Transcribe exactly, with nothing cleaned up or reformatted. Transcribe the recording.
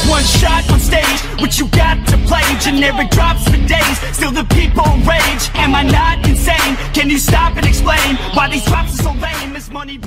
One shot on stage, what you got to play? Generic drops for days, still the people rage. Am I not insane? Can you stop and explain why these drops are so lame? Is money